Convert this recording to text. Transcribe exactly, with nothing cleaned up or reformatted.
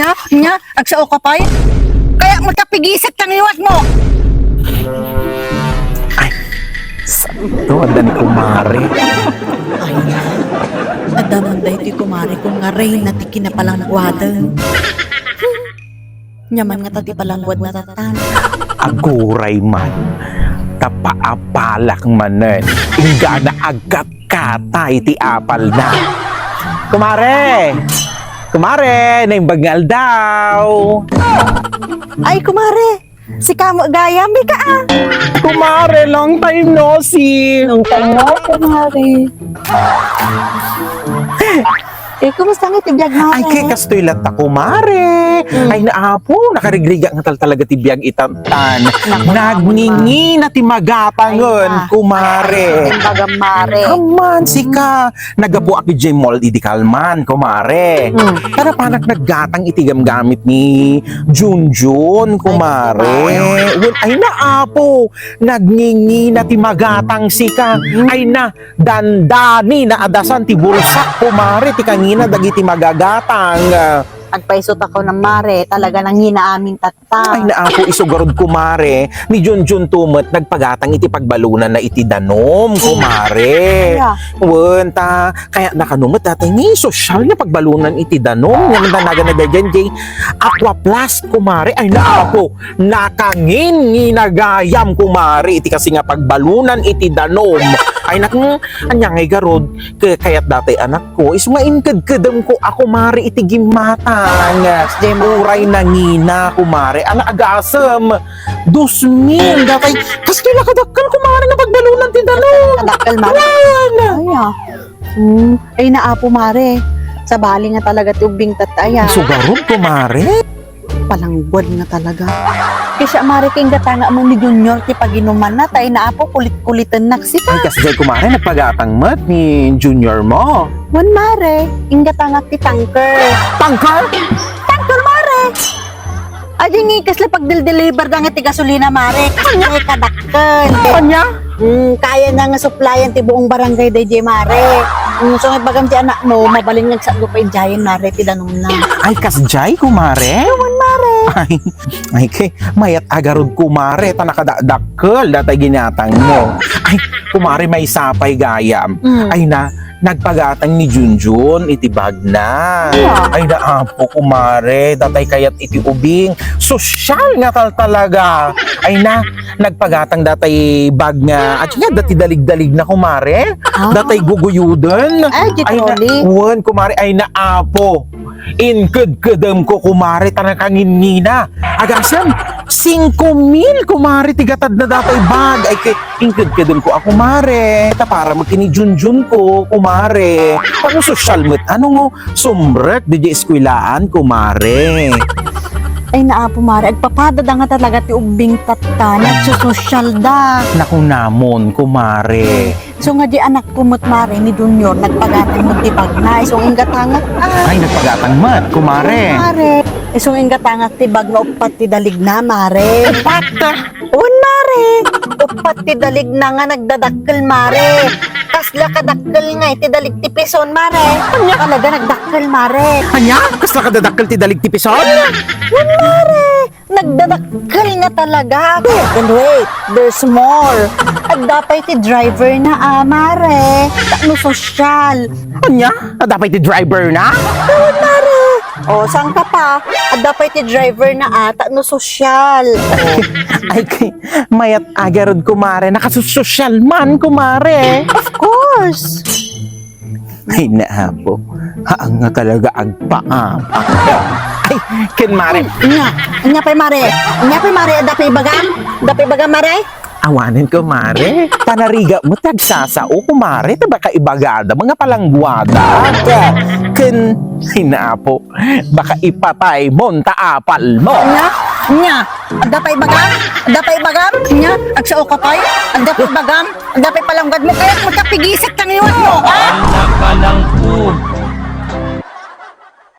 Nya, nya, agsao ka pay? Kaya magkapigisik ta ngiwat mo. Ay, santo, adda ni kumare. Ay, adda man daytoy kumare ko nga reyna ti kinapalangguadan. Nya man nga ta ti palangguad na tattan. Aguray man, ta paapalak manen, inggana agkat kata iti apalna. Kumare! Kumare, naimbag nga aldaw! Ay, kumare! Sika mo gayam, Mika, ah! Kumare, long time no see! Long time no see, kumare. Eh, kumusta nga ti biag, mare? Ay, kay kastoy latta, kumare. Mm. Ay, naapo, nakarigrigat nga tal-, talaga ti biag itattan. Naku, nagngingina ti magatangen, ay, kumare. Ay, ay, bagam, mare. Aman, sika. Naggapuak idiay mall idi kalman, kumare. Mm. Tara, panak naggatang iti gamgamit ni Junjun, kumare. Ay, kumare. Wen, ay, naapo, nagngingina ti magatang, sika. Mm. Ay, na, dandani naadasan ti bulsak, kumare, ti kangina dagiti magagatang. Agpayso ta kunam, mare, talaga nangina amin tatta. Ay, naapo, isu garud, kumare, ni Junjun to met nagpagatang iti pagbalunanna iti danum, kumare. Aya. Wen, ta, kayatna kano met dayta nga sosyal nga pagbalunan iti danum. Nga man danagan na daydiay, Aqua Plus, kumare. Ay, naapo. Nakangin nginagayam, kumare, iti kasi nga pagbalunan iti danum. Ay, nak-, anya ngay garud, kayat datay anakko, isu nga inkedkedemko a kumare iti gimmatang. Uray nangina, kumare, ala agasem, dos mil, datay, kastoy la kadakkel, kumare, nga pagbalunan ti danum. Kadakkel, mare. Wen! Ay, ah. Hmm. Ay, naapo, mare. Sabali nga talaga ti ubbing tatta, aya. Isu garud, kumare. Palangguad nga talaga. Kaya siya, mare, kay inggatangak man ni Junior ti paginumanna, tay naapo, kulit-kulitennak sika. Ay, kasdiay, kumare, nagpagatang met ni Junior mo. Wen, mare, inggatangak ti tanker. Tanker? Tanker, mare! Adi nga kasla pagdel-deliver da nga ti gasolina, mare. Anya? Ay, kadakkel. Anya? Mm, kaya na nga supplyan ti buong barangay daydiay, mare. Mm, so, nga ibagam ti anakmo, mabalin nga agsakgo pay idiayen, mare, ti danumna. Ay, kasdiay, kumare? Wen, mare. Ay, ay, kay, mayat a garud, kumare, ta nakadakdakkel datay ginatangmo. Ay, kumare, maysa pay gayam. Mm. Ay na, nagpagatang ni Junjun iti bagna. Aya. Ay, naapo, kumare, datay kayat iti ubing. Sosyal nga tal-, talaga. Ay na, nagpagatang datay bag nga, at nga, dati dalig-dalig na, kumare. Ah. Datay guguyuden. Ay, di. Ay, na, trolley. Wen, kumare, ay, naapo. Inkedkedemko, kumare, ta nakanginngina. Agasem, singko mil, kumare, ti gatadna datay bag. Ay, kay, inkedkedemko a kumare. Ta para met ken ni Junjunko, kumare. Ano sosyal met? Ano nga sumrek diay eskwelaan, kumare? Ay, naapo, mare. Agpapadada nga talaga ti ubbing tatta. Nagsososyal da. Nakunamon, kumare. So nga di anakko met, mare, ni Junior, nagpagatang met ti bagna. Isu nga inggatangak, ah. Ay, nagpagatang met, kumare. Mare. Isu nga inggatangak ti bag nga uppat ti daligna, mare. Uppat? Wen, mare. Uppat ti daligna nga nagdadakkel, mare. Kasla kadakkel nga iti dalig ti pison, mare. Ania? Talaga nagdakkel, mare. Ania? Kasla kadadakkel ti dalig ti pison? Wen, mare. Nagdadakkel nga talaga. Then wait, there's more. Adda pay ti driver na, ah, mare. Tapno sosyal. Ania? Adda pay ti driver na? Wen, mare. O, saan ka pa? Adda pay ti driver na, ah, tapno sosyal. O. Ay, kay, mayat a garud, kumare. Nakasosyal man, kumare. Of course. Ay, naapo. Haan nga talaga agpaam. Ay, ken mare. Ania? Ania pay, mare? Ania pay, mare? Adda pay ibagam? Adda pay ibagam, mare? Awanen, kumare. Panarigat met ti agsasao, kumare. Ta baka ibagada, mga palangguada. Ken, ay, naapo. Baka ipatay mo ta apal mo. Ania? Ania? Adda pay ibagam? Adda pay ibagam? Ania? Agsao ka pay? Adda pay ibagam? Adda pay palangguad mo? Kaya magkapigisik ta ngiwat mo, ha? Anak ka lang po.